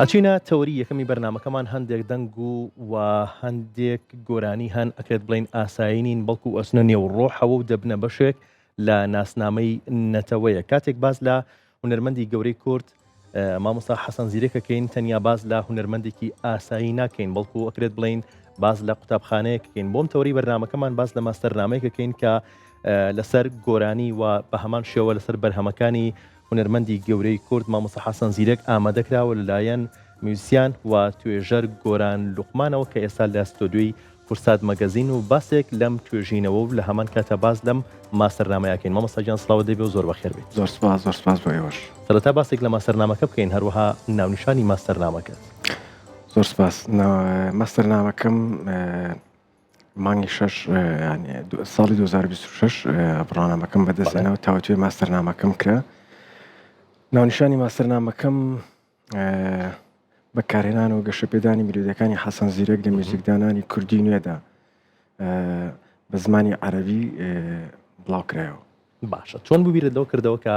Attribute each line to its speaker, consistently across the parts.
Speaker 1: ئەچینە تەوەری یەکەمی بەرنامەکەمان هەندێک دەنگ و و هەندێک گۆرانی هەن ئەکرێت بڵین ئاسایی نین بەڵکو ئەچنە نێو ڕۆحەوە و دەبنە بەشێک لە ناسنامەی نەتەوەیە کاتێک باس لە هونەرمەندی گەورەی کورد مامۆستا حەسەن زیرەک ئەکەین تەنیا باس لە هونەرمەندێکی ئاسایی ناکەین بەڵکو ئەکرێت بڵین باس لە قوتابخانەیەک بکەین بۆم تەوەری بەرنامەکەمان باس لە ماستەرنامەیەک ئەکەین کە لەسەر گۆرانی و بە هەمان شێوە لەسەر بەرهەمەکانی هونەرمەندی گەورەی کورد مامۆستا حەسەن زیرەک ئامادەکراوە لەلایەن میوزیسیان و توێژەر گۆران لوقمانەوە کە ئێستا لە ستۆدیۆی کوردسات مەگەزین و باسێک لەم توێژینەوە و لە هەمان کاتا باس لەم ماستەرنامەیە کەین. مامۆستا گیان سڵاوت لێبێ و زۆر بەخێر بێیت.
Speaker 2: زۆر سپاس، زۆر سپاس بۆ ئێوەش.
Speaker 1: سەرەتا باسێک لە ماستەرنامەکە بکەین هەروەها ناونیشانی ماستەرنامەکەت.
Speaker 2: زۆر سپاس. ماستەرنامەکەم مانگی شەش یانی ساڵی 2026 بڕوانامەکەم بەدەستهێنا و تاوتوێ ماستەرنامەکەم کرا. ناونیشانی ماستەرنامەکەم بەکارهێنان و گەشەپێدانی میلۆدیەکانی حەسەن زیرەک لە میوزیکدانانی کوردی نوێدا بە زمانی عەرەبی بڵاوکرایەوە.
Speaker 1: باشە چۆن بوو بیرت لەوە کردەوە کە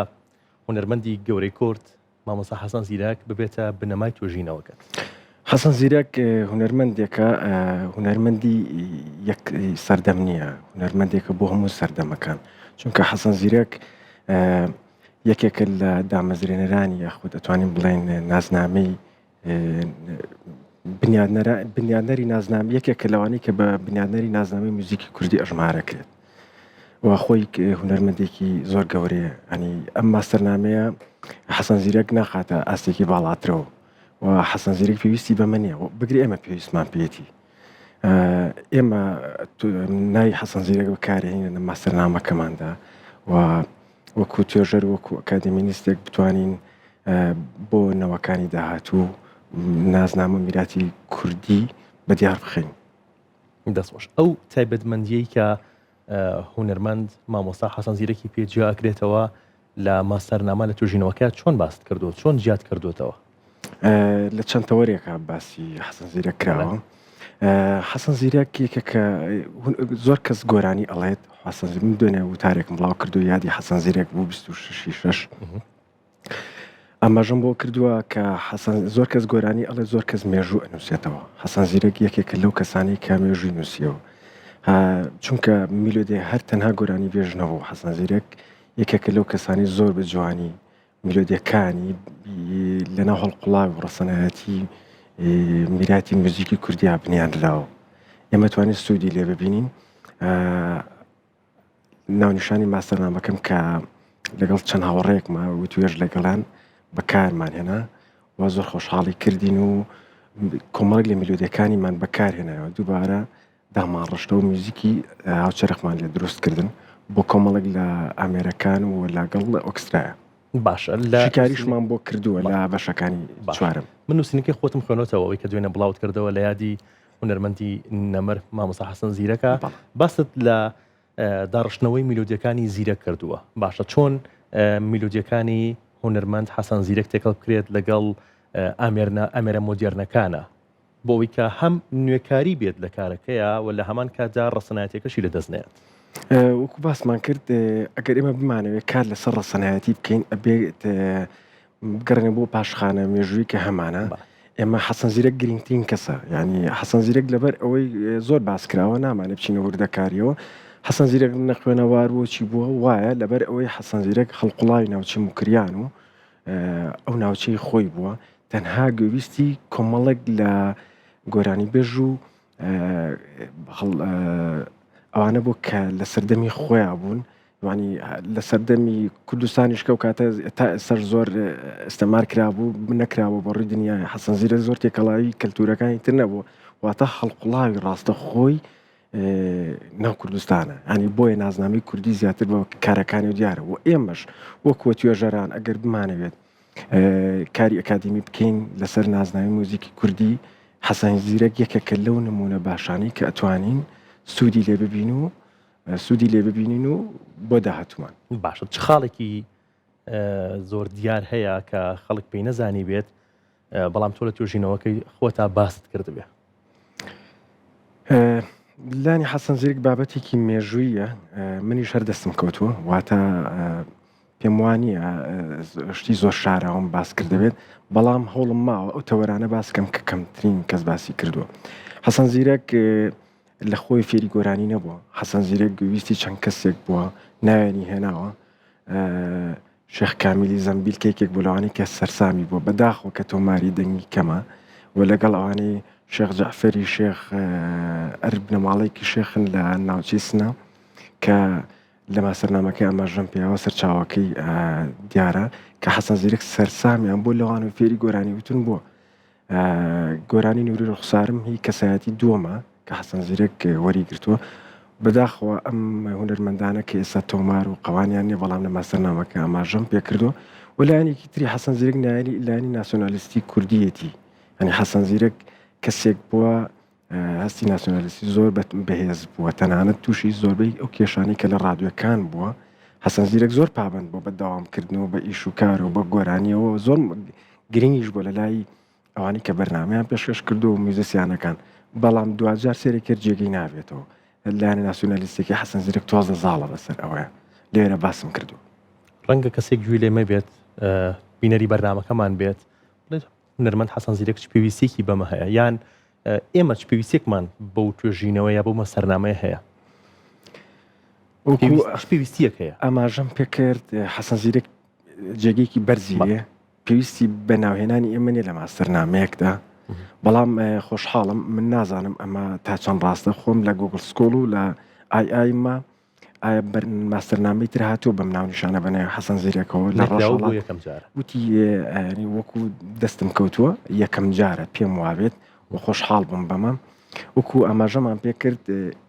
Speaker 1: هونەرمەندی گەورەی کورد مامۆستا حەسەن زیرەک ببێتە بنەمای توێژینەوەکەت؟
Speaker 2: حەسەن زیرەک هونەرمەندێکە هونەرمەندی یەک سەردەم نییە هونەرمەندێکە بۆ هەموو سەردەمەکان چونکە حەسەن زیرەک یەکێکە لە دامەزرێنەرانی یاخود ئەتوانین بڵێین نازنامەی بنیادنەری نازنام یەکێکە لەوانەی کە بە بنیادنەری نازنامەی موزیکی کوردی ئەژمارەکرێت و خۆی هونەرمەندێکی زۆر گەورەیە ئەنی ئەم ماستەرنامەیە حەسەن زیرەک ناخاتە ئاستێکی باڵاترەوە و حەسەن زیرەک پێویستی بەمە نییە بگری ئێمە پێویستمان پێێتی ئێمە ناوی حەسەن زیرەک بەکارهێنین لە ماستەرنامەکەماندا و وەکو توێژەر وەکو ئەکادیمینیستێک بتوانین بۆ نەوەکانی داهاتوو نازنامە و میراتی کوردی بە دیار بخەین.
Speaker 1: دەستخۆش. ئەو تایبەتمەندیەی کە هونەرمەند مامۆستا حەسەن زیرەکی پێ جیا ئەکرێتەوە لە ماستەرنامە لە توێژینەوەکە چۆن باست کردووە چۆن جیات کردوێتەوە؟
Speaker 2: لە چەند تەوەرێکا باسی حەسەن زیرەک کراوە حەسەن زیرەک یەکێکە زۆر کەس گۆرانی ئەڵێت حەسەن زیرەک من دوێنێ وتارێکم بڵاو کردو یادی حەسەن زیرەک بوو 26 شەش ئاماژەم بۆ کردووە کە حەسەن زۆر کەس گۆرانی ئەڵێ زۆر کەس مێژوو ئەنووسێتەوە حەسەن زیرەک یەکێکە لەو کەسانی کە مێژووی نووسیەوە چونکە میلۆدی هەر تەنها گۆرانی بێژ نەبوو حەسەن زیرەک یەکێکە لەو کەسانی زۆر بە جوانی میلۆدیەکانی لەناو هەڵقوڵاوی و ڕەسەنایەتی میراتی موزیکی کوردیا بنیانراوە ئێمە توانین سوودی لێ ببینین ناونیشانی ماستەرنامەکەم کە لەگەڵ چەند هاوڕێکما وتوێژ لەگەڵان بەکارمان هێنا و زۆر خۆشحاڵی کردین و کۆمەڵێک لە میلۆدیەکانیمان بەکارهێنایەوە دووبارە دامانڕشتەوە میوزیکی هاوچەرخمان لێ دروست کردن بۆ کۆمەڵێک لە ئامێرەکان و لەگەڵ ئۆکسترایە.
Speaker 1: باشە لە
Speaker 2: شیکاریشمان بۆ کردووە لە بەشەکانی چوارەم.
Speaker 1: من نووسینەکەی خۆتم خوێنۆتەوە ئەوەی کە دوێنێ بڵاوت کردەوە لە یادی هونەرمەندی نەمر مامۆستا حەسەن زیرەکە باست لە داڕشتنەوەی میلۆدیەکانی زیرەک کردووە باشە چۆن میلۆدیەکانی هونەرمەند حەسەن زیرەک تێکەڵ بکرێت لەگەڵ ئامێرنە ئامێرە مۆدێرنەکانە بۆ ئەوەی کە هەم نوێکاری بێت لە کارەکەیا و لە هەمان کاتدا ڕەسەنایەتیەکەشی لە دەست نەیات.
Speaker 2: وەکو باسمان کرد ئەگەر ئێمە بمانەوێت کار لەسەر ڕەسەنایەتی بکەین ئەبێت بگەڕێنە بۆ پاشخانە مێژووی کە هەمانە ئێمە حەسەن زیرەک گرنگترین کەسە یعنی حەسەن زیرەک لەبەر ئەوەی زۆر باس کراوە نامانێ بچینە وردەکاریەوە حەسەن زیرەک نەخوێنەوار بۆ چی بووە وایە لەبەر ئەوەی حەسەن زیرەک هەڵقوڵاوی ناوچەی موکریان و ئەو ناوچەی خۆی بووە تەنها گوێویستی کۆمەڵێک لە گۆرانیبێژ و ئەوانە بوو کە لە سەردەمی خۆیان بوون وانی لە سەردەمی کوردستانیش کەو کاتە تا سەر زۆر ئستەمار کرابوو نەکراوە بە ڕووی دنیای حەسەن زیرە زۆر تێکەڵاوی کەلتورەکانی تر نەبوو واتە هەڵقوڵاوی ڕاستە خۆی ناو کوردستانە ینی بۆیە نازنامەی کوردی زیاتر بە کارەکانی و دیارە و ئێمەش وەکوە توێژەران ئەگەر بمانەوێت کاری ئەکادیمی بکەین لەسەر نازناوی موزیکی کوردی حەسەن زیرەک یەکێکە لەو نمونە باشانەی کە ئەتوانین سوودی لێ ببین و سوودی لێ ببینین و بۆ داهاتومان.
Speaker 1: باشە چ خاڵێکی زۆر دیار هەیە کە خەڵک پێی نەزانی بێت بەڵام تۆ لە توێژینەوەکەی خۆتا باست کردبێ؟
Speaker 2: لانی حەسەن زیرک بابەتێکی مێژوویە منیش هەر دەستم کەوتووە واتە. پێم وانییە شتی زۆر شاراوەم باس کردبێت، بەڵام هەوڵم ماوە ئەو تەوەرانە باس کەم کە کەمترین کەس باسی کردووە. حەسەن زیرەک لە خۆی فێری گۆرانی نەبووە، حەسەن زیرەک گوێویستی چەند کەسێک بووە، ناویانی هێناوە، شێخ کامیلی زەمبیل کە یەکێک بوو لەوانەی کە سەرسامی بووە، بەداخەوە کە تۆماری دەنگی کەمە و لەگەڵ ئەوانەی شێخ جەعفەری شێخ ئەر بنەماڵەیەکی شێخن لە ناوچەی سنە کە لە ماسەرنامەکەی ئاماژەم پێیاوە سەرچاوەکەی دیارە کە حەسەن زیرەک سەرسامیان بۆ لەوان و فێری گۆرانی وتن بووە. گۆرانی نوری ڕوخسارم هی کەسایەتی دووەمە کە حەسەن زیرەک وەری گرتووە. بەداخەوە ئەم هونەرمەندانە کە ئێستا تۆمار و قەوانیان نیە بەڵام لە ماستەرنامەکە ئاماژەم پێکردووە و لایەنێکی تری حەسەن زیرەک لایەنی لایەنی ناسیۆنالیستی کوردیەتی یانی حەسەن زیرەک کەسێک بووە هەستی ناسیۆنالیستی زۆر بەهێز بووە تەنانەت تووشی زۆربەی ئەو کێشانەی کە لە ڕادیۆکان بووە حەسەن زیرەک زۆر پابەند بووە بە داوامکردنەوە بە ئیش و کار و بە گۆرانیەوە زۆر گرنگیش بووە لە لای ئەوانەی کە بەرنامەیان پێشکەش کردووە و میوزیسیانەکان بەڵام دواجار سەیرێک کرد جێگەی نابێتەوە لایەنە ناسیۆنالیستەکەی حەسەن زیرەک تۆزە زاڵە بەسەر ئەوەیە لێرە باسم کردووە.
Speaker 1: ڕەنگە کەسێک گوێی لێ مەبێت بینەری بەرنامەکەمان بێت بڵێت هونەرمەند حەسەن زیرەک چ پێویستیەکی بەمە هەیە یان ئێمە چ پێویستێکمان بەو توێژینەوە یا بەو مەسەرنامەیە هەیە پێویستیەک هەیە
Speaker 2: ئاماژەم پێکرد حەسەن زیرەک جێگەیەکی بەرزی هەیە پێویستی بە ناوهێنانی ئێمە نیە لە ماستەرنامەیەکدا بەڵام خۆشحاڵم من نازانم ئەمە تا چەند ڕاستە خۆم لە Google Scholar و لە ئای ئایمە ئایا بەر ماستەرنامەی تر هاتووە بەم ناونیشانە بە ناوی حەسەن زیرەکەوە لە ڕۆژهەڵات
Speaker 1: یەکەم جار
Speaker 2: وتی ینی وەکو دەستم کەوتووە یەکەم جارە پێم وابێت و خۆشحاڵ بووم بەمە وەکو ئاماژەمان پێکرد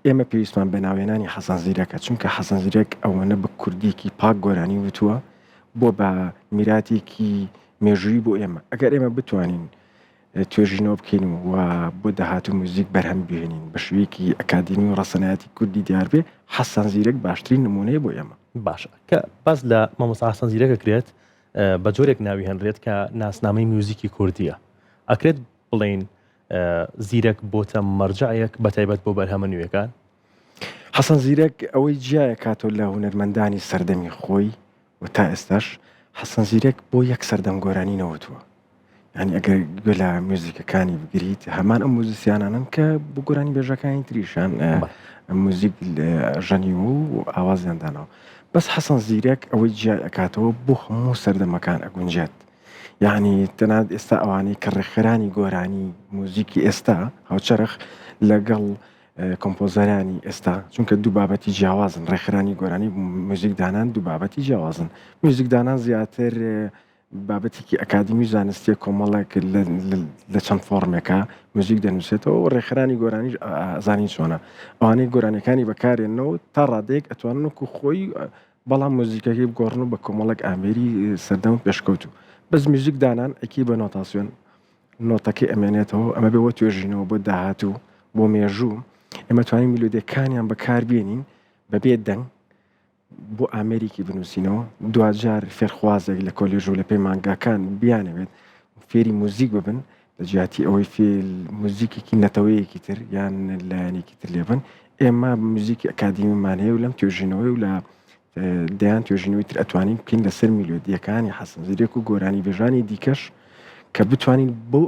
Speaker 2: ئێمە پێویستمان بە ناوێنانی حەسەن زیرەکە چونکە حەسەن زیرەک ئەوەنە بە کوردیکی پاک گۆرانی وتووە بۆ بە میراتێکی مێژووی بۆ ئێمە ئەگەر ئێمە بتوانین توێژینەوە بکەین و بۆ داهاتوو موزیک بەرهەم بهێنین بە شێوەیەکی ئەکادیمی و ڕەسەنایەتی کوردی دیار بێ، حەسەن زیرەک باشترین نموونەیە بۆ ئێمە.
Speaker 1: باشە کە باس لە مامۆستا حەسەن زیرەک ئەکرێت بە جۆرێک ناوی هەنرێت کە ناسنامەی میوزیکی کوردیە ئەکرێت بڵێین زیرەک بۆتە مەرجەعێک بە تایبەت بۆ بەرهەمە نوێکان؟
Speaker 2: حەسەن زیرەک ئەوەی جیایە کاتۆ لە هونەرمەندانی سەردەمی خۆی و تا ئێستاش حەسەن زیرەک بۆ یەک سەردەم گۆرانی نەوتووە یعنی ئەگەر گوێ لە میوزیکەکانی بگریت هەمان ئەم موزیسیانانن کە بۆ گۆرانی بێژەکانی تریشان موزیک ژەنیوە و ئاوازیان داناوە بەس حەسەن زیرەک ئەوەی جیای ئەکاتەوە بۆ هەموو سەردەمەکان ئەگونجێت یعنی تەنانەت ئێستا ئەوانەی کە ڕێکخەرانی گۆرانی موزیکی ئێستا هاوچەرخ لەگەڵ کۆمپۆزەرانی ئێستا چونکە دوو بابەتی جیاوازن ڕێکخرانی گۆرانی موزیک دانان دوو بابەتی جیاوازن موزیک دانان زیاتر بابەتێکی ئەکادیمی زانستیە کۆمەڵێک لە چەند فۆرمێکە موزیک دەنووسێتەوە و ڕێکخرانی گۆرانیش ئازانین چۆنە ئەوانەی گۆرانیەکانی بەکارێنەوە تا ڕادەیەک ئەتوانن وەکو خۆی بەڵام موزیکەکەی بگۆڕن و بە کۆمەڵێک ئامێری سەردەم پێشکەوتوو بەس موزیک دانان ئەکی بە نۆتاسیۆن نۆتەکەی ئەمێنێتەوە، ئەمە بێ بۆ توێژینەوە بۆ داهاتوو، بۆ مێژوو، ئێمە توانین میلۆدیەکانیان بەکاربێنین بەبێ دەنگ بۆ ئامێریکی بنووسینەوە، دواجار فێرخوازێک لە کۆلێژ و لە پەیمانگاکان بیانەوێت فێری موزیک ببن لە جیاتی ئەوەی فێل موزیکێکی نەتەوەیەکی تر یان لایەنێکی تر لێبن ئێمە موزیکی ئەکادیمیمان هەیە و لەم توێژینەوەی و لە دەیان توێژینەوەی تر ئەتوانین بکەین لەسەر میلۆدیەکانی حەسەن زیرەک و گۆرانی بێژانی دیکەش کە بتوانین بۆ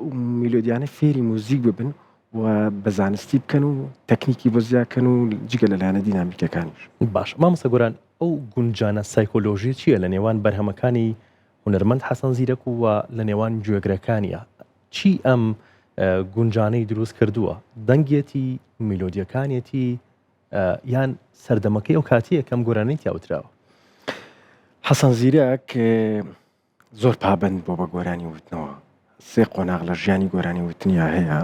Speaker 2: میلۆدیانە فێری موزیک ببن و بە زانستی بکەن و تەکنیکی بۆ زیاکەن و جگە لە لایەنە دینامیکەکانیش.
Speaker 1: باش مامۆستا گۆران ئەو گونجانە سایکۆلۆژیە چییە لە نێوان بەرهەمەکانی هونەرمەند حەسەن زیرەک و لە نێوان گوێگرەکانیا چی ئەم گونجانەی دروست کردووە دەنگێتی میلۆدیەکانێتی یان سەردەمەکەی ئەو کاتیە کەم گۆرانی تیا وتراوە.
Speaker 2: حەسەن زیرەک زۆر پابەند بووە بە گۆرانی وتنەوە سێ قۆناغ لە ژیانی گۆرانی وتنیا هەیە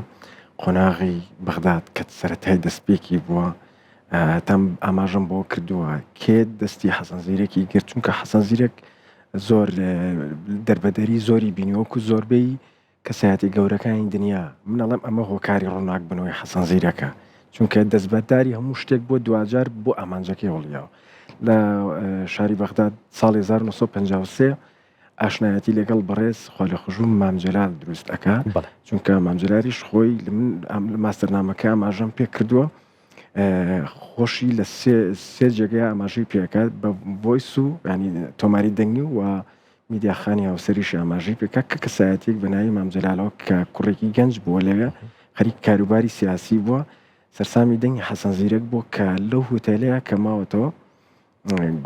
Speaker 2: قۆناغی بەغداد کە سەرەتای دەستپێکی بووە تام ئاماژەم بۆ کردووە کێ دەستی حەسەن زیرەکی گرت چونکە حەسەن زیرەک زۆر دەربەدەری زۆری بینیوەکو زۆربەی کەسایەتی گەورەکانی دنیا، من ئەڵێم ئەمە هۆکاری ڕووناک بوونەوەی حەسەن زیرەکە، چونکە دەستبەرداری هەموو شتێک بووە دواجار بۆ ئامانجەکەی هەوڵیاوە. لە شاری بەغداد ساڵی 1953 ئاشنایەتی لەگەڵ بەڕێز خوالێخۆشبوو مام جەلال دروست ئەکا، چونکە مام جەلالیش خۆی لە من لە ماستەرنامەکە ئاماژەم پێ کردووە. خۆشی لە سێ جێگەی ئاماژەی پێکات بە voice و ینی تۆماری دەنگی و میدیاخانی هاوسەریشی ئاماژەی پێکا کە کەسایەتیەک بە ناوی مام جەلالەوە کە کوڕێکی گەنج بووە لەوێ خەریک کاروباری سیاسی بووە سەرسامی دەنگی حەسەن زیرەک بووە کە لەو هوتێلەیە کە ماوەتەوە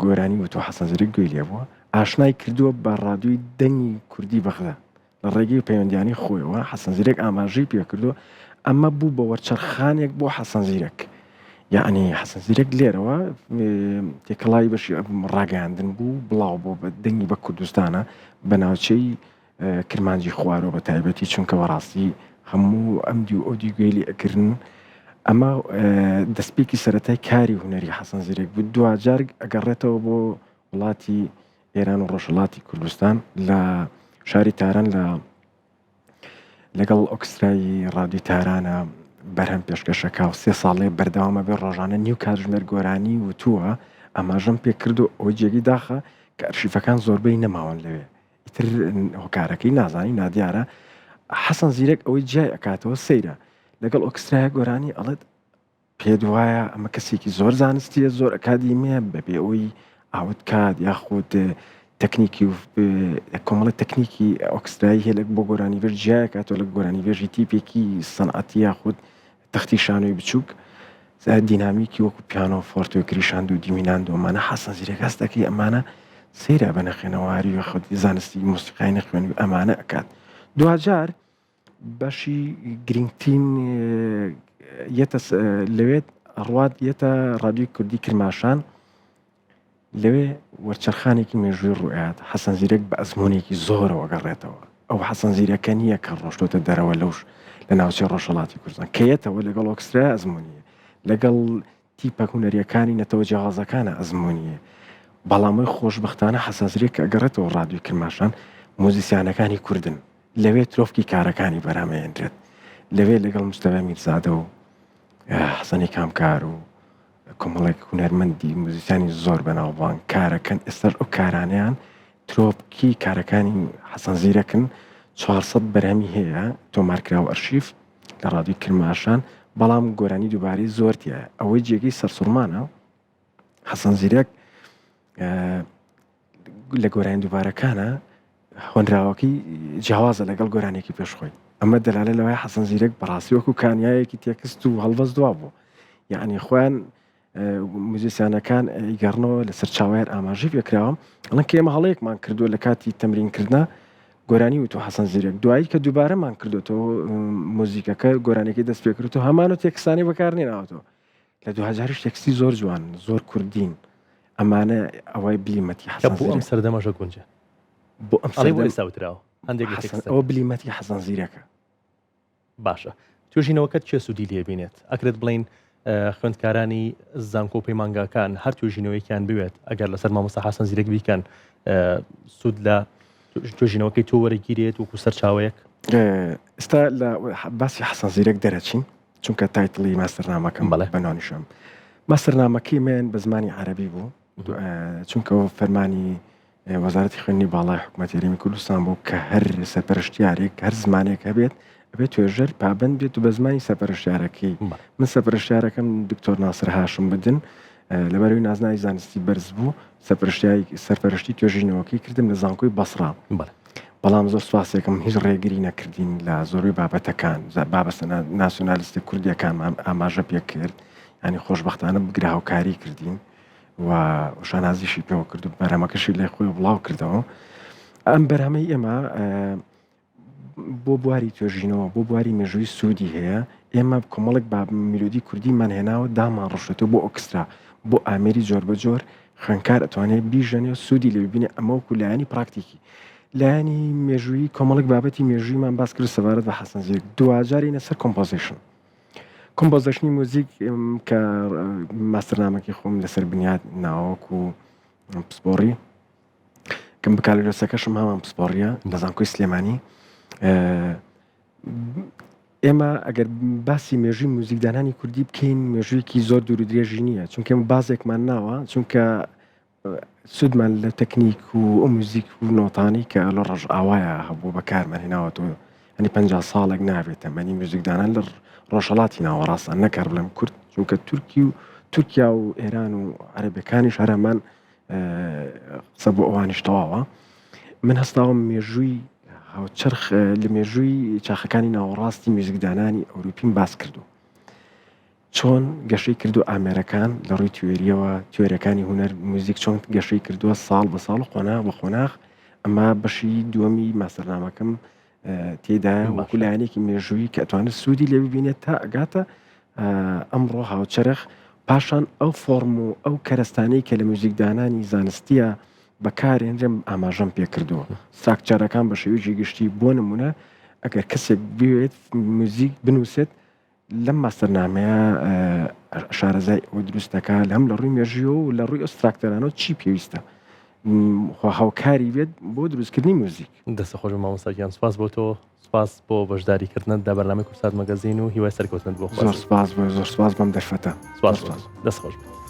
Speaker 2: گۆرانی وتووە حەسەن زیرەک گوێی لێ بووە ئاشنای کردووە بە ڕادیۆی دەنگی کوردی بەغدا لە ڕێگەی پەیوەندیانی خۆیەوە حەسەن زیرەک ئاماژەی پێکردووە ئەمە بوو بە وەرچەرخانێک بۆ حەسەن زیرەک یعنی حەسەن زیرەک لێرەوە تێکەڵاوی بەشی ڕاگەیاندن بوو بڵاو بۆ بە دەنگی بە کوردستانە بە ناوچەی کرمانجی خوارەوە بە تایبەتی چونکە بەڕاستی هەموو ئەم دی و ئەو دی گوێی لێ ئەکردن ئەمە دەستپێکی سەتای کاری هونەری حەسەن زیرەک بوو دواجار ئەگەڕێتەوە بۆ وڵاتی ئێران و ڕۆژهەڵاتی کوردستان لە شاری تاران لە لەگەڵ ئۆکسترای ڕادیۆی تارانە بەرهەم پێشکەشەکە و سێ ساڵێ بەردەوامە بێ ڕۆژانە نیو کاتژمێر گۆرانی وتووە ئاماژەم پێ کرد و ئەوەی جێگەی داخە کە ئەرشیفەکان زۆربەی نەماون لەوێ ئیتر هۆکارەکەی نازانی نادیارە حەسەن زیرەک ئەوەی جیای ئەکاتەوە سەیرە لەگەڵ ئۆکسترای گۆرانی ئەڵێت پێت وایە ئەمە کەسێکی زۆر زانستیە زۆر ئەکادیمیە بەبێ ئەوەی ئاوت کات یاخود تەکنیکی و کۆمەڵی تەکنیکی ئۆکسترایی هەیە لە بۆ گۆرانی بێژ جیایە کاتەوە لە گۆرانی بێژی تیپێکی سەنعەتی یاخود تەختی شانۆی بچووک دینامیکی وەکو پیانۆ فۆرتۆ کریشاند و دیمیناند و ئەمانە حەسەن زیرەک هەست دەکەی ئەمانە سەیرە بە نەخوێنەواری یاخود زانستی مۆسیقای نەخوێنی ئەمانە ئەکات دواجار بەشی گرنگترین یەتە لەوێت ئەڕوات یەتە ڕادیۆی کوردی کرماشان لەوێ وەرچەرخانێکی مێژووی ڕوئات حەسەن زیرەک بە ئەزمونێکی زۆرەوە گەڕێتەوە ئەو حەسەن زیرەکە نییە کە ڕۆشتۆتە دەرەوە لەوش لە ناوچەی ڕۆژهەڵاتی کوردستان کە یەتەوە لەگەڵ ئۆکسترا ئەزمونیە لەگەڵ تیپە هونەریەکانی نەتەوە جیاوازەکانە ئەزمونیە بەڵام ئەوی خۆشبەختانە حەسەن زیرەک کە ئەگەڕێتەوە ڕادیۆی کرماشان موزیسیانەکانی کوردن لەوێ ترۆفکی کارەکانی بەرهەمەێنرێت لەوێ لەگەڵ مستەفا میرزادە و حەسەنی کامکار و کۆمەڵێک هونەرمەندی موزیسیانی زۆر بەناوبانگ کارەکەن ئێستاش ئەو کارانیان ترۆپکی کارەکانی حەسەن زیرەکن 400 بەرهەمی هەیە تۆمارکراوە ئەرشیف لە ڕادیۆی کرماشان بەڵام گۆرانی دووبارەی زۆر تایە ئەوەی جێگەی سەرسوڕمانە حەسەن زیرەک لە گۆرانی دووبارەکانە هۆنراوەکەی جیاوازە لەگەڵ گۆرانێکی پێش خۆی ئەمە دەلالە لەوەی حەسەن زیرەک بەڕاستی وەکو کانیایەکی تێکست و هەڵبەست دوا بوو یعنی خۆیان موزیسیانەکان ئەیگەڕنەوە لە سەرچاوەیان ئاماژەی پێکراوە ئەڵێن کە ئێمە هەڵەیەکمان کردووە لە کاتی تەمرینکردنا گۆرانی وتو حەسەن زیرەک دوایی کە دووبارەمان کردوێتەوە مۆزیکەکە گۆرانیەکەی دەست پێکردەوە هەمان و تێکستانی بەکارنێناوەتەوە لە دوهزاریش تێکستی زۆر جوان زۆر کوردین ئەمانە ئەوەی بلیمەتی
Speaker 1: حەسەن بۆ ئەم سەردەمەشە گونجێ
Speaker 2: بۆ ئەم
Speaker 1: ئەڵێ بۆ ئێستا وتراوە هەندێک لە تێکستەکە.
Speaker 2: ئەوە بلیمەتی حەسەن زیرەکە.
Speaker 1: باشە توێژینەوەکەت کێ سوودی لێ بینێت؟ ئەکرێت بڵێین خوێندکارانی زانکۆ و پەیمانگاکان هەر توێژینەوەیەکیان بوێت ئەگەر لەسەر مامۆستا حەسەن زیرەک بیکەن سوود لە توێژینەوەکەی تۆ وەرەگیرێت وەکو سەرچاوەیەک؟
Speaker 2: ئێستا لە باسی حەسەن زیرەک دەرەچین چونکە title ی ماستەرنامەکەم
Speaker 1: بەڵێ.
Speaker 2: بە ناونیشان ماستەرنامەکەی من بە زمانی عەرەبی بوو چونکە فەرمانی وەزارەتی خوێندنی باڵای حکومەتی هەرێمی کوردستان بوو کە هەر سەرپەرشتیارێک هەر زمانێک هەبێت ئەبێت توێژەر پابند بێت و بە زمانی سەرپەرشتیارەکەی من سەرپەرشتیارەکەم دکتۆر ناسر هاشم بدن لەبەروی نازناوی زانستی بەرز بوو سەرپەرشتیاری سەرپەرشتی توێژینەوەکەی کردم لە زانکۆی بەسڕا بەڵام زۆر سوپاسێکم هیچ ڕێگری نەکردین لە زۆربەی بابەتەکان بابەتە ناسیۆنالیستە کوردیەکانمان ئاماژە پێکرد ینی خۆشببختانە بگرە هاوکاری کردین و شانازیشی پێوە کرد و بەرهەمەکەشی لای خۆی بڵاو کردەوە ئەم بەرهەمەی ئێمە بۆ بواری توێژینەوە بۆ بواری مێژووی سوودی هەیە ئێمە کۆمەڵێک با میلۆدی کوردیمان هێناوە دامان ڕشتەوە بۆ ئۆکسترا بۆ ئامێری جۆر بە جۆر خوێنکار ئەتوانێت بیژەنێ و سوودی لێ ببینێ ئەمە وەکو لایەنی پراکتیکی لایەنی مێژوویی کۆمەڵێک بابەتی مێژوویمان باس کرد سەبارەت بە حەسەن زیرەک دواجارینە سەر composition composition ی موزیک کە ماستەرنامەکەی خۆم لەسەر بنیات ناوەک و پسپۆڕی کەم بکالۆریۆسەکەشم هەمان پسپۆڕیە لە زانکۆی سلێمانی ئێمە ئەگەر باسی مێژووی موزیکدانانی کوردی بکەین مێژوویەکی زۆر دوور و درێژی نییە چونکە بازێکمان ناوە چونکە سوودمان لە تەکنیک و ئەو موزیک و نۆتانی کە لە ڕۆژئاوایە هەبوو بەکارمان هێناوەتەوە. هەنی 50 ساڵێک نابێت تەمەنی میوزیکدانان لە ڕۆژهەڵاتی ناوەڕاستە نەک هەر بڵێم کورد چونکە تورکی و تورکیا و ئێران و عەرەبەکانیش هەرەمان قسە بۆ ئەوانیش تەواوە من هەستاوم مێژووی هاوچەرخ لە مێژووی چاخەکانی ناوەڕاستی میوزیکدانانی ئەوروپیم باس کردو چۆن گەشەی کردو ئامێرەکان لە ڕووی تیۆریەوە تیۆرەکانی هونەر موزیک چۆن گەشەی کردووە ساڵ بە ساڵ و قۆناغ بە قۆناغ ئەمە بەشی دووەمی ماستەرنامەکەم تێدایە وەکو لایەنێکی مێژوویی کە ئەتوانێت سوودی لێ ببینێت تا ئەگاتە ئەمڕۆ هاوچەرخ پاشان ئەو فۆرم و ئەو کەرەستانەی کە لە موزیکدانانی زانستیە بەکارێنرێن ئاماژەم پێکردووە structure ەکان بە شێوەیەکی گشتی بۆ نمونە ئەگەر کەسێک بوێت موزیک بنووسێت لەم ماستەرنامەیە شارەزای ئەوە دروست دەکات هەم لە ڕووی مێژوویەوە و لە ڕووی ئەو structure انەوە چی پێویستە هاوکاری بێت بۆ دروستکردنی موزیک.
Speaker 1: دەست خۆش مامۆستا گیان سوپاس بۆ تۆ سوپاس بۆ بەشداریکردنت لە بەرنامەی کوردسات مەگەزین و هیوای سەرکەوتنت بۆ
Speaker 2: زۆر سوپاس بۆ زۆر سوپاس بەم دەرفەتە
Speaker 1: سوپاس دەست خۆش بێت.